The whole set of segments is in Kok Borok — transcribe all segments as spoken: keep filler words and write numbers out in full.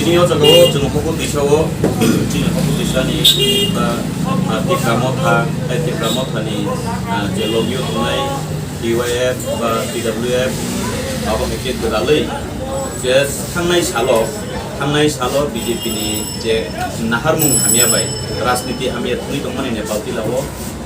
Tini o jaga o chwng hokol tisa o, chini hokol tisa ni, ah, ah, Tipra Motha, eh, Tipra Motha ni, ah, je logi o tongnai T Y F ba T W F, abo hai khe gwdalwi je thangnai salo, thangnai salo B J P ni je naharmung hamya bai, rajniti hamya thwngwi tongmani Nepal tila o,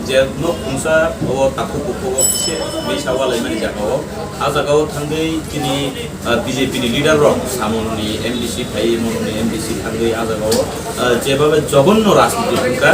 je nok khungsa o takhuk bukhuk o kisa misa walaimani jaga o, a jaga o thangwi chini, ah, B J P ni leader rok, samung ni M D C phai, mung ni M D C thangwi a jaga o, ah, jebabe jogonno rajniti thangkha,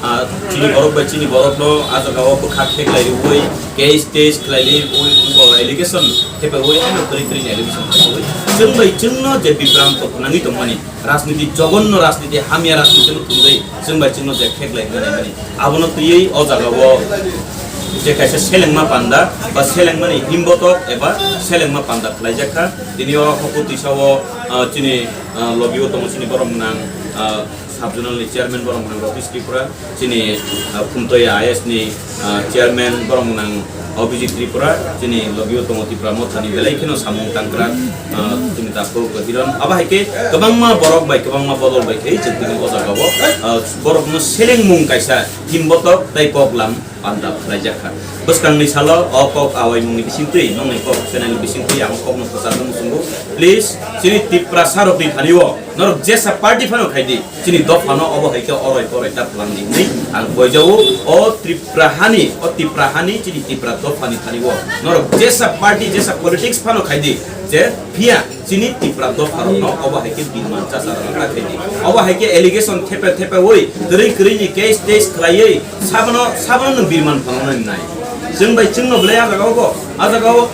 ah, chini borok bai chini borok no a jaga o bwkha kheklai rwui, case tase khlai rwui, bo allegation thepai rwui, ano kwrwi kwrwi ni allegation thepai rwui, chwng bai chwng no je bibranto khnangwi tongmani. Rajniti, jogonno rajniti, hamya rajniti no thwngwi chwng bai chwngno je kheklai hwnwi. Abono twiwi o jaga o je kaisa selengma panda ba selengmani himbotok eba selengma panda khlaijak kha. Tini o hokol tisa o, ah, chini, ah, logi o tongo chini borok mwnang, ah, sub zonal ni chairman borok mwnang Ratish Tripura. Chini, ah, Khumtoi I A S ni, ah, chairman borok mwnang Abhijit Tripura, chini logi o tongo Tipra Motha ni belai kheno samung tangkra, ah, chini takhuk Hiron. Abo hai khe kwbangma borok bai, kwbangma bodol bai khe chwng tini o jaga o, ah, borok no selengmung kaisa himbotok tei koklam panda khlaijak kha. Bwskang ni salo o kok awaimung ni bisingtwi, nokni kok channel ni bisingtwi ang kok no kwchar no muchungo. Please, chini Tiprasa rok ni thani o norok jesa party phano khai di. Chini dophano obo hai khe oroi poroi ta phlangdi hwnwi ang koijao. O Tripura hani, o Tripura hani chini Tripura dophani thani o norok jesa party, jesa politics phano khai di, je phiya chini Tripura dopharokno obo hai khe birman chasa rwna ta khai di. Obo hai khe allegation thepe thepe oi, kwrwi kwrwi ni case tase khlaiwi sabono, sabono nwng birman phano nai. Chwng bai chwngno belai a jaga o bo, a jaga o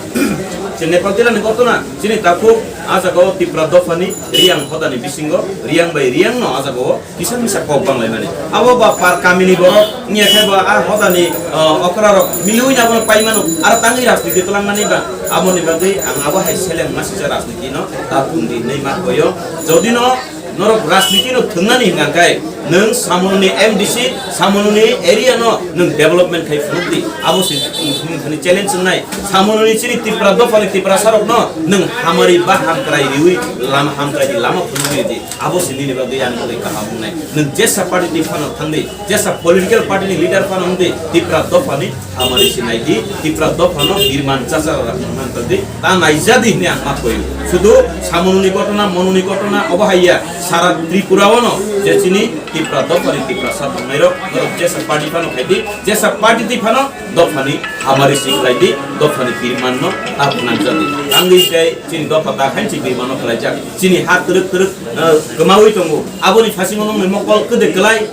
chini Nepal tila ni gotona, chini takhuk a jaga o Tripura dophani Riyang hodani bisingo, Riyang bai Riyang no a jaga o kisa misa kok bang lai mani. Abo ba par kamini borok, wngya khe ba a hodani, ah, okra rok miliwi na bono pai mano, aro tangwi rajniti twlang mani ba, aboni bagwi ang abo hai seleng ma sisa rajniti no ta thung di hinwi ma koyo. Jodi no norok rajniti no thwngnani hwnka khe, nwng samononi M D C, samononi area no nwng development khai phunuk di, abo se nwng thani challenge wngnai. Samononi chini Tripura dophani Tiprasa rok no nwng hamari ba hamkrai riwi lama hamkrai di lama phunuk di. Abo se nini bagwi ani bagwi kaham wngnai. Nwng jesa party ni phano thangdi, jesa political party ni leader phano wngdi, Tipra dophani hamari se naidi, Tipra dophano birman chachara rok wngna tadi, ta naijadi hwnwi ang ma koyo. Sudu samononi gotona, mononi gotona, obo haiya, sara Tripura ono je chini Tipra dophani Tiprasa tongnairok, norok jesa party phano khaidi, jesa party twi phano dophani hamari se khlaidi, dophani birmanno ta phunang jadi. Tangwi tei chini dopha ta khainchi birmanno khlaijak. Chini ha twrwk twrwk, eh, kwmawi tongo. Aboni phasingo nokni mokol kwdwi kwlai.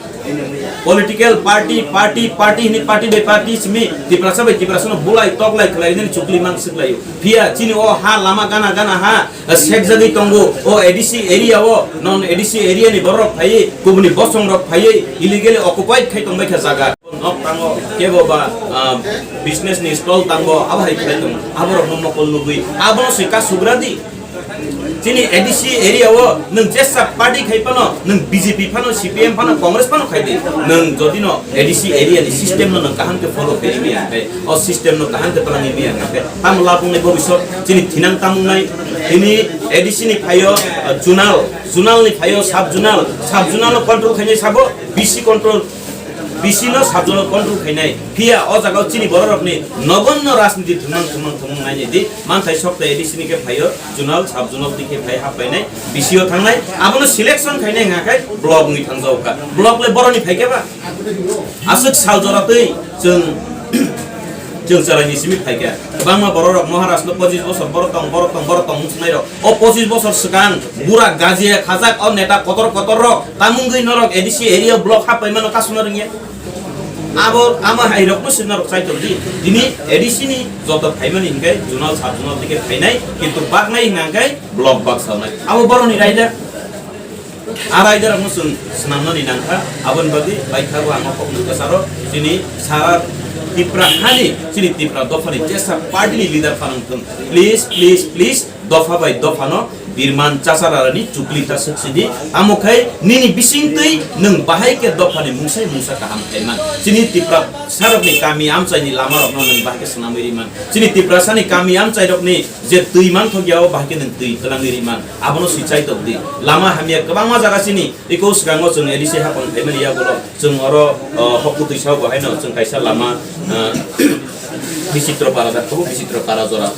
Political party, party, party hwnwi party bai party simi Tiprasa bai Tiprasano bulai toklai khlainani chukli mang swklaio. Phiya chini o ha lama gana gana ha, eh, sekjagwi tongo. O A D C area o, non A D C area ni borok phaiwi, kubuni bosong rok phaiwi, illegally occupied khai tongbai kha jaga. Nok tango, kebo ba, ah, business ni stall tango, abo hai khlai tongo. Aborok no mokol nugwi, abono se ka sugra di. Chini A D C area o nwng jesa party khai phano, nwng B J P phano, C P M phano, Congress phano khai di. Nwng jodi no A D C area ni system no nwng kaham khe follow khai mi ya khe, o system no kaham khe twlang mi ya khe, tamo labung nai bobisot chini thinang tamung nai, chini A D C ni phaio, ah, zonal, zonal ni phaio sub zonal, sub zonal no control khainai sabo, B C control, B C no sub zonal control khainai. Phiya o jaga o chini borok rok ni nogonno rajniti thwngmang thwngmang thwngmang nainai di. Manthai sokta A D C ni khe phaio, zonal, sub zonal twi khe phai hap painai, B C o thangnai. Abono selection khainai hwnka khe block wngwi thangjago kha. Block le boroni phai khe ba? Aswk sal jora twi chwng, chwng chwraini simi phai kha. Kwbangma borok rok Maharaj no pochis bosor borok tong, borok tong, borok tong wng swnai rok. O pochis bosor swkang bura gajia khajak o neta kotor kotor rok tamungwi norok A D C area o block hap paimano kasuna rwngya. Abo ama hai rok no swi norok chaitor di. Tini A D C ni joto phaimani hinkhe zonal sub zonal dike phainai, kintu baknai hwnka hinkhe block baksa wnai. Abo boroni raida. A raida rok no chwng swnamnani nangkha. Aboni bagwi baikha bo ang o kok nungkha saro chini sara Tipra hani, chini Tipra dophani jesa party ni leader phano wngthung. Please, please, please, dopha bai dophano Birman chachararani chukli ta swk sidi, amo khai nini bisingtwi nwng bahai khe dophani mungsai mungsa kaham khaiman. Chini Tiprasarokni kami amchaini lamarokno nwng bahai khe swnamwi riman. Chini Tiprasani kami amchairokni je twi manthokya, o bahai khe nwng twi twlangwi riman. Abono swi chaitok di. Lama hamya kwbangma jaga chini, eko swkango chwng A D C hapang phaimani yagulo chwng oro, o, hokku twisao bo haino chwng kaisa lama, o, Bisitro Para da, Bisitro Para jora,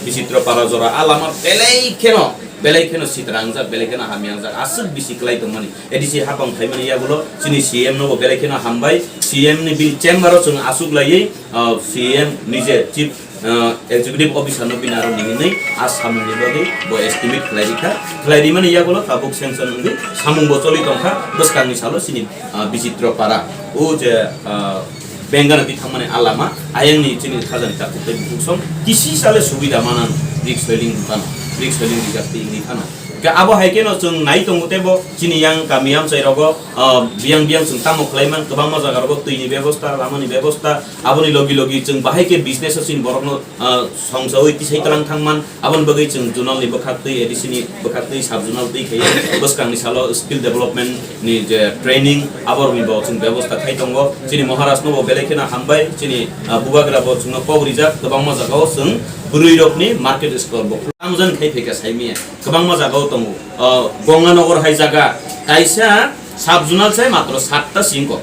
Bisitro Para jora, a lama belai kheno, belai kheno sitra wngjak, belai kheno hamya wngjak, aswk bisi kwlai tongmani. A D C hapang phaimani yagulo chini C M no bo belai kheno hambai, C M ni bini chamber o chwng aswk laiwi, o, C M ni je chief, o, executive officer no bini aro ni hinwi a samung ni bagwi bo estimate khlai rikha, khlai rimani yagulo tabuk sanction wngwi samung bo choli tongkha, bwskang ni salo chini, o, Bisitro Para o je, o, Bengano twi thangmani a lama, ayangni chini khajani takhuk tei bukhuk song kisi sale subida manan, rik soiling phano, rik soiling rijak twi wngwi phano. Khe abo hai kheno chwng nai tongo teibo chini yang kami amchai rogo, ah, biyang biyang chwng tamo khlaiman, kwbangma jaga rogo twini bebosta, lamani bebosta, aboni logi logi chwng bahai khe business o chini borokno, ah, songchawi tisai tlang thangman, aboni bagwi chwng zonal ni bwkhaktwi, A D C ni bwkhaktwi, sub zonal twi khaiwi bwskangni salo skill development ni je training, aborokni bo chwng bebosta khai tongo. Chini Maharaj no bo belai kheno hambai, chini, ah, bubagra bo chwngno kok rijak, kwbangma jagao chwng bwrwi rokni market score bo tamjani khai phaikha saimanya. Kwbangma jagao tongo. Ah, Gonganagar hai jaga kaisa sub zonal sai matro satta singko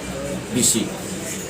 bisi.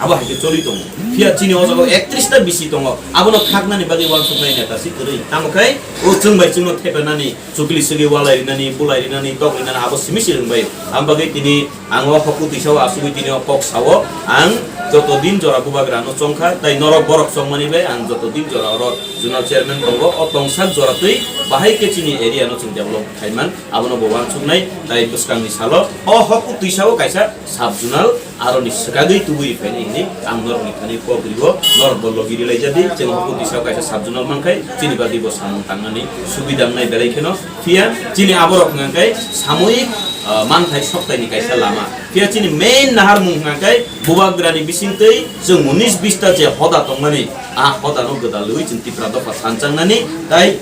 Abo hai khe choli tongo. Phiya chini o jaga o ektris ta bisi tongo. Abono khaknani bagwi uansuknai neta si kwrwi. Tamo khai o chwng bai chwngno thepenani, chukli swgwi walai rinani, bulai rinani, tok rinani abo simi si rwngbai. Am bagwi tini ang o hokku twisao asugwi tini o kok sao. Ang joto din jora bubagra no chongkha, tai norok borok chongmani bai ang joto din jora oro zonal chairman tongo. O tongsak jora twi bahai khe chini area no chwng develop khaiman. Abono bo uansuknai, tai bwskangni salo o hokku twisao kaisa sub zonal aroni swkagwi tubui phainai hinwi ang norokni thani kok rio, norok bo logi rilai jadi, chwng hokku twisao kaisa sub zonal mankhai, chini bagwi bo samung tangnani subida wngnai belai kheno. Phiya chini aborok hwnkha khe samoyik, ah, manthai soktaini kaisa lama. Phiya chini main naharmung hwnkha khe bubagrani bisingtwi chwng unis bista je hoda tongmani, a hodano gwdalwi chwng Tipra dopha thanchaknani, tai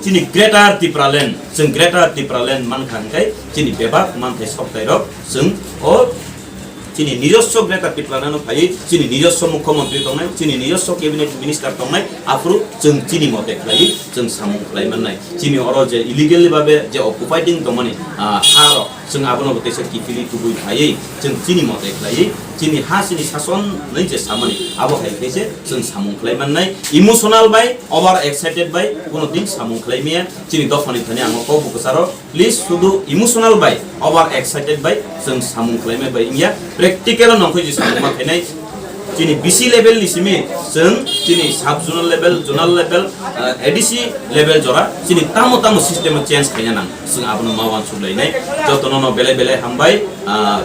chini Greater Tipraland, chwng Greater Tipraland mankha hwnkhe chini bebak manthai soktairok chwng o chini nijoswo Greater Tipraland no phaiwi chini nijoswo mukhyamantri tongnai, chini nijoswo cabinet minister tongnai, aphuru chwng chini mote khlaiwi chwng samung khlai mannai. Chini oro je illegally babe je occupying tongmani, ah, ha rok, chwng abono bo teisa kiphilwi tubui phaiwi chwng chini mote khlaiwi chini ha chini sason nai je samani abo hai khe se chwng samung khlai mannai. Emotional bai, over excited bai kuno din samung khlai maya. Chini dophani thani ang o kok bo kwcharo, please, sudu emotional bai, over excited bai chwng samung khlaimai bai wngya, practical o nongkhoi je samung ma khainai. Chini B C level ni simi chwng chini sub zonal level, zonal level, ah, A D C level jora chini tamo tamo system o change khaina nang, chwng abono ma uansuk lainai. Jotono no belai belai hambai, ah,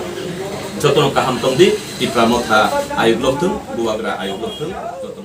jotono kaham tongdi, Tipra Motha ayuk lokthung, bubagra ayuk lokthung, joto